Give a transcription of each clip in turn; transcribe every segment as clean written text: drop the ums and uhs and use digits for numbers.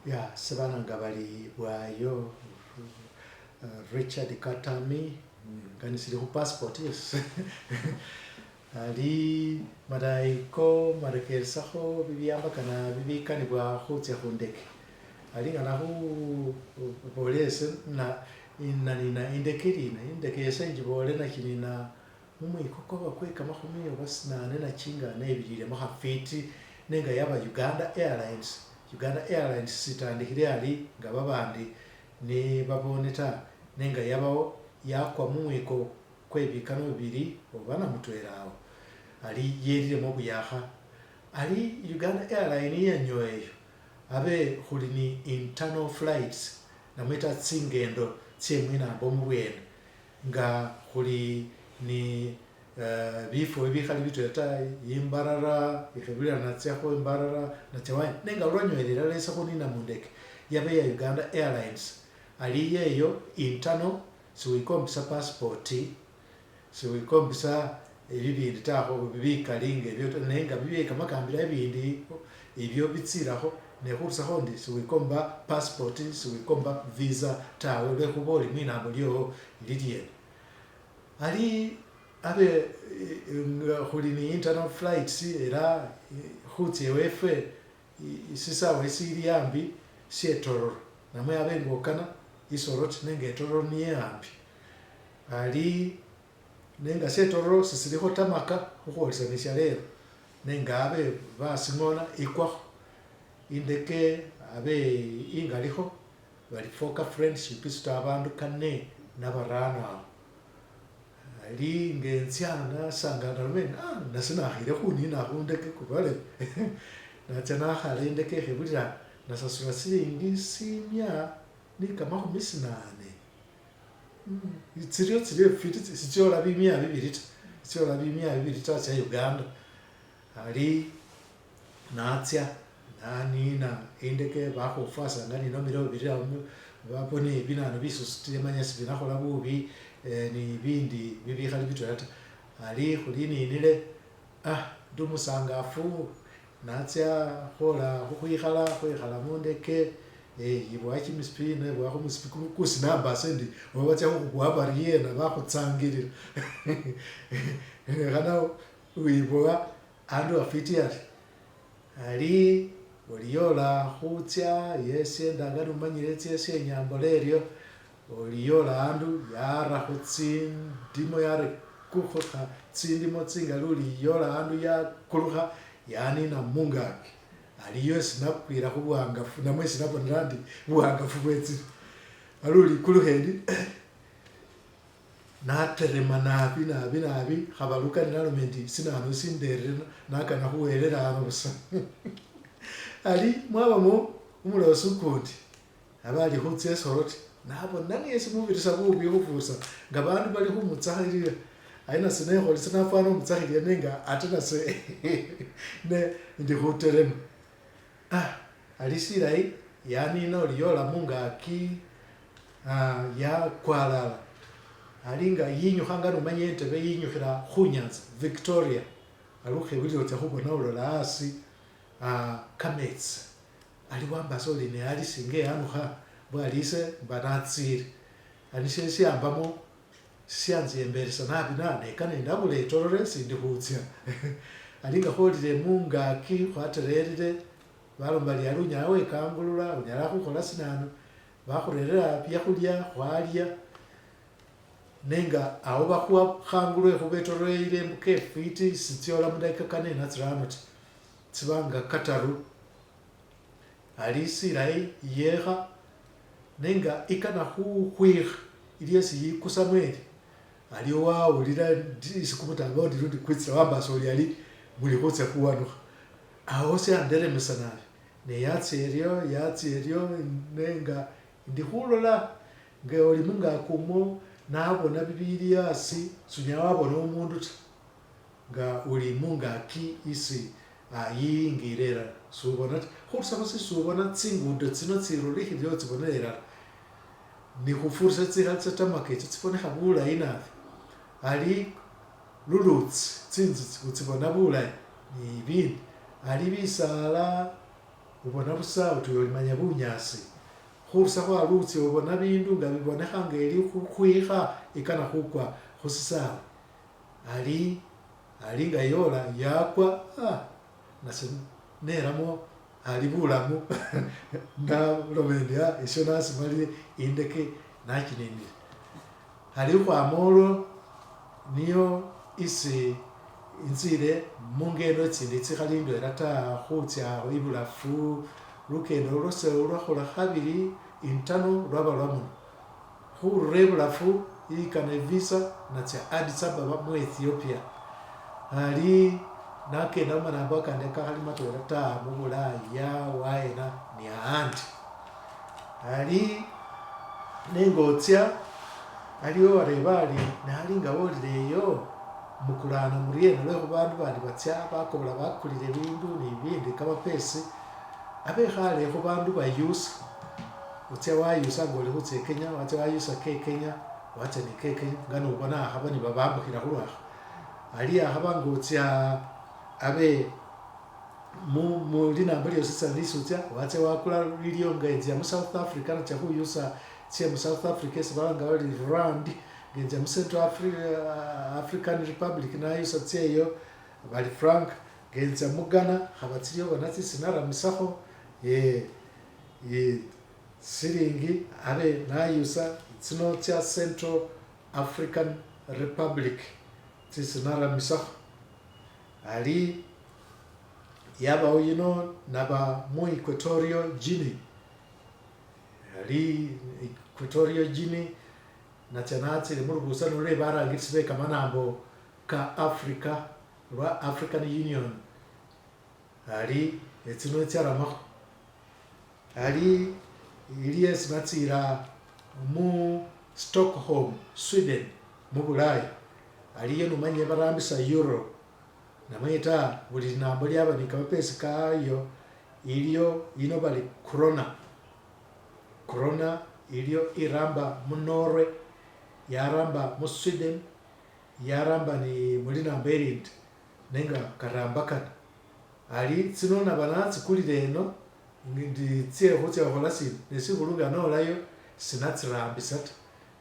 Ya sebalanga bali bwayo Richard Katami nga nisili khu passport yes ali malayiko marekeresakho bibyambakana bibikanibwa khutsa khundeke ali nga nakhubolela ese nanina indeke lina indeke ese njibole nakinina mumwiko kwaba kwe kamakhumi oba sinane nachinga nebililemo khafiti nenga yaba Uganda Airlines. Uganda Airlines sitandikhile ali nga babandi ne babone ta nenga yabawo yakwa mumwiko kwe bikano bibili oba namutwela awo ali yelilemo buyakha ali Uganda Airline iyanyowa eyo abe khuli ni internal flights namwe ta tsingendo tse mwinambo mubwene nga khuli ni bifo bibikhali bitwela ta imbarara ikhebulila natsyakho imbarara natsa wayi nenga lwanyowa elala ese khunina mundeke yaba ya Uganda Airlines ali yeyo internal siwikombesa passport siwikombesa bibindi ta bikali nga ebyo ta nenga bibye kamakambila bibindi ebyo bitsilakho nekhurusakho ndi siwikomba passport siwikomba visa tawe lwekhuba oli mwinambo lyowo lilyene. Ali abe khuli ni internal flights era khutsa ewefwe sisawe sili ambi she Tororo namwe abe nga okana isoroti nenga etororo niye ambi ali nenga she Tororo sisilikho tamaka khukhwolesanisya lelo nenga abe basingona ikwakho indeke abe ingalikho bali Fokker Friendship isuta abandu kane nabarano awo ali nga etsya nasangala naloma endi nase nakhile khunina khundeke kubale natsa nakhala indeke ikhebulila nasasula silingi simya ni kamakhumi sinane tsiryo tsiryo fiti sitsiola bimia bibili ta sitsiola bimia bibili ta tsya Uganda ali natsya nanina indeke bakhufwasanga ninomile obirira babone binanu bisusutile manya sibinakhola bubi ni bindi bibikhali bitwela ta ali khulininile ndi umusangafu natsya khola khukhwikhala khwikhala mundeke yibowa kimisipi nebowa khumusipi kusi nambasa endi oba batsa khukhubowa baryena bakhutsangilila nekhana wibowa andu afiti ari ali oliyola khutsya yesi endanga nomanyile etsa enyambola eryo oliyola andu yarakho tsindimo yarekukha tsindimo tsingali oliyola andu yakulukha yanina mungaki aliyo esinakwila khubuwangafu namwe esinabonela ndi buwangafu bwetsile ali olikulukha endi naterema nabi nabi nabi khabalukani naloma endi sinanu sinderere nakana khuwelela ano busa ali mwabamo umulosi ukundi aba ali khutsa esoroti nabona niye simubirisa bubi khufusa nga bandu bali khumutsakhilila ali nase nekholesa nafwana omutsakhilila nenga ate nase ne ndi khuterema ali silayi yanina oli yola mungaki yakwalala ali nga yinyukha nga nomanya entebe yinyukhila khunyanza Victoria ali ukhebulila otsa khubona olola asi kametsi ali wambasa oli ne ali singa eyanukha bwali ise mba natsile ali shesiambamo syanzembelesa nabi nekana endabula etororo esindi khutsya ali nga kholile mungaki khwatererire baloma bali ali onyala wekangulula onyala khukhola sinanu bakhurerera byakhulya khwalya nenga awo bakhuwa khangu lwekhuba etororo eyile embuka efwiti sitsiola mudakika kane natsirano ta tsibanga kataru ali silayi yekha nenga ikana khukhwikha ili esi yikusamo eri aliwo wawulila isi kumutamba undi lundi kwitsile wambasa oli ali muli khutsa khuwanukha awo syanderemesa nabi ne yatsa eryo nenga ndi khulola nga oli mungaki umwo nabona bibili asi sunyala wabona omundu ta nga uli mungaki isi yiyingile elala subona ta khurusakho sisubona tsingudo tsino tsirulikhile otsibonela elala nikhufurisa tsikhali tsa tamaka etso tsibonekha bulayi nabi ali Lulutsi tsinzu utsibona bulayi ni bibindi ali bisaala ubona busa utuya ori manya bunyaasi khurusa khwalutsi ubona bindu nga bibonekha nga eli khukhwikha ikana khukwa khusisawe ali ali nga yola yakwa ah nase neramo ali bulamu naloma endi ah isyo nasimalile indeke nakininile. Ali khukhwama olwo niyo isi inzile mungendo itsindi tsikhali ndwela ta khutsa ibulafu lukendo lwose lwakhola khabili intano lwaba lwa muno. Khurura ibulafu ikana evisa natsa Addis Ababa mu Ethiopia. Ali nakenda mumanambo akandi kakhali matwela ta mubulaya waena ni ahandi. Ali nenga otsa aliwo uwareba ari ne ali nga wolile eyo mukulana muriena lwekhuba bandu bandi batsa bakobola bakulile bindu ni bibindi kamapesi abekhale khubandu bayusa otsa wayusa nga oli khutsa ekenya watsa wayusa ke kenya watsa ni ke kenya nga nobona akhaba nibabambukhila khulwakho ali akhaba nga otsa abe mulinambo lyosi lisi otsa watsa wakula lilyo nga enzya mu South Africa natsa khuyusa tsye mu South Africa esi balanga bari rand nga enzya mu Central African Republic nayusa tsyeyo bali franc nga enzya mu Ghana khaba tsiliyo bona tsisi naramisakho silingi abe nayusa tsino tsya Central African Republic tsisi naramisakho ali yabawo yino naba mu Equatorial Guinea ali Equatorial Guinea natsa natsile mulubusano lwe barangilisi be kamanambo ka Africa lwa African Union ali etsino tsaramakho ali iliyo esi natsila mu Stockholm Sweden mubulaya aliyo nomanyile barambisa euro namwe ta buli linambo lyaba ni kamapesi kayo iliyo yino bali krona krona iliyo iramba mu Norway yaramba mu Sweden yaramba ni mulinambo elindi nenga karambakana ali tsino naba natsikulile eno ndi tsye khutsa khukhola sina nesikhulu nga nolayo sinatsirambisa ta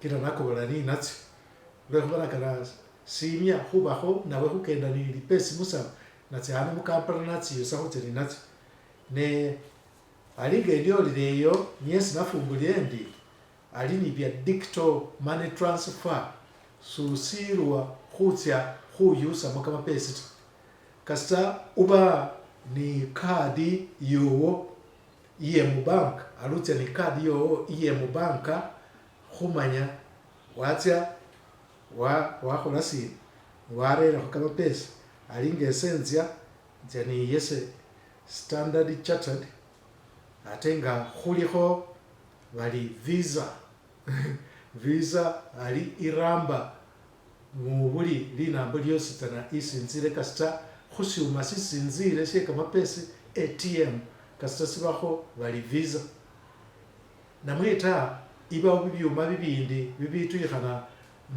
kila nakobola ninatsyo lwekhuba nakana simya khubakho nawe khukenda ni lipesi musawu natsa ano mukampala natsiyusa khutsa ninatsyo ne ali nga endiolile eyo niye nafumbulile endi ali ni bya digital money transfer susilwa khutsa khuyusamo kamapesi ta kasita uba ni card yowo iye mubanka alutsa ni card yowo iye mubanka khumanya watsa wakhola sina warerekho kamapesa ali nga ese nzya nzya niyese Standard Chartered ate nga khulikho bali Visa Visa ali iramba mubuli linambo lyositsana isinzile kasita khusyuma sisinzile she kamapesi ATM kasita sibakho bali Visa namwe ta ibawo bibyuma bibindi bibitwikhana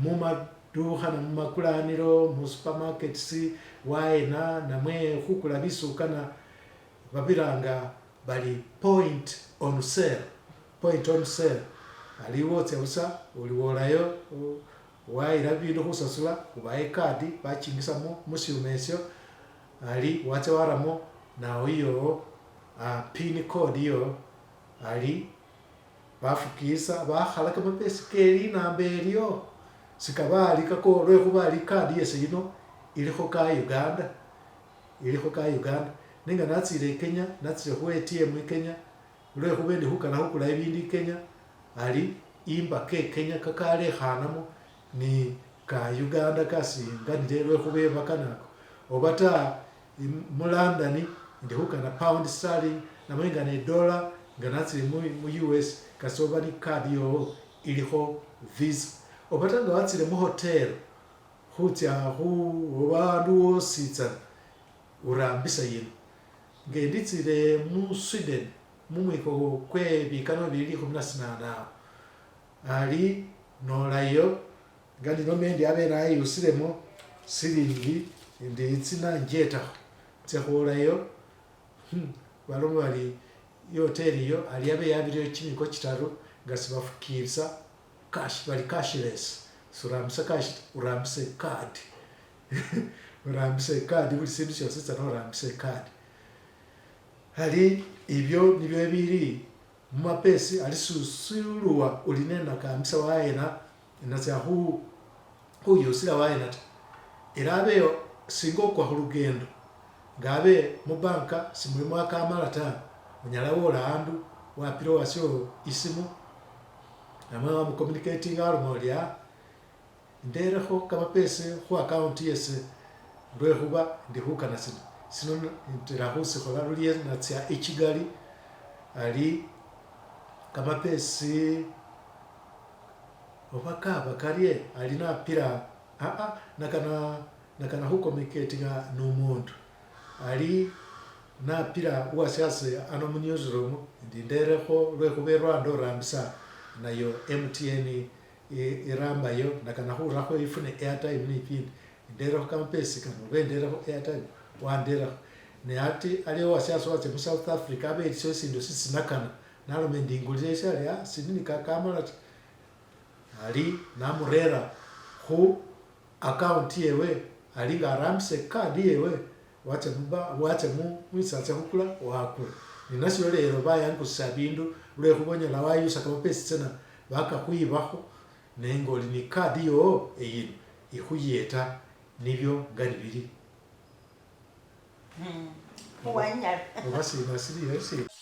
mumadukha mumakulanilo mu supermarkets waena namwe khukula bisukana babiranga bali point on sale point on sale aliwo otsa busa oli wolayo wayila bibindu khusasula ubawa ecard bachingisamo musyuma esyo ali watsa waramo nawe iyowo pin code iyo ali bafukisa bakhala kamapesi ke linamba elyo sikaba ali kako lwekhuba ali card yase yino ilikho ka Uganda ilikho ka Uganda nenga natsile Kenya natsile khu ATM i Kenya lwekhuba endi khukana khukula ibindu i Kenya ali imba ke Kenya kakalekhanamo ni ka Uganda kasinganile lwekhuba ebakanako oba ta mu London ndi khukana pound sterling namwe nga ne dollar nga natsile mu US kasi oba ni card yowo ilikho Visa oba ta nga watsile mu hotel khutsa khu oba andu wositsana urambisa yino nga enditsile mu Sweden mumwiko kwe bikano bili 18 awo ali nolayo nga ndinome endi abe nayusilemo. Silingi indi itsina njetakho, tsa khulayo baloma bari ihoteli iyo ali abe yabirireyo kimiko kitaru nga sibafukilisa cash, bali cashless, surambisa cash ta, urambise icard urambise icard buli sindu shositsana orambise icard. Ali ibyo nibyo ibili mumapesi ali susuluwa uli nenakambisa wayena natsa khuyusila wayena ta. Ela abe singa okwa khulukendo nga abe mubanka simulimo akamala ta, onyala wola andu wapila owasyo isimu namwe wamucommunicatinga waloma ori ah nderekho kamapesi khu account yase lwekhuba ndi khukana sino, sino ntela khusikhola luliye natsya eKigali ali kamapesi oba kaba karye ali napila nakana nakana khucommunicatinga nomundu ali napila uwasyase ano mu newsroom ndi nderekho lwekhuba eRwanda orambisa nayo MTN irambayo nakana khurakho ifune airtime nifindi nderekho kamapesi kano oba enderekho airtime wanderekho ne ati aliwo uwasyase watsya mu South Africa abe elisyo sindu sisinakana naloma endi ingulile esi ali sindi ni kakamala ta ali namurera khu account yewe ali nga arambisa icard yewe watsa muba watsa mwisi atsa khukula wakula ninasyo lero bayangusya bindu lwekhuba onyala wayusa kamapesi tsana bakakhwibakho nenga oli ni card yowo eyino ikhuyeta nibyo nga nibili. Wanyala. Oba sina siliyo si.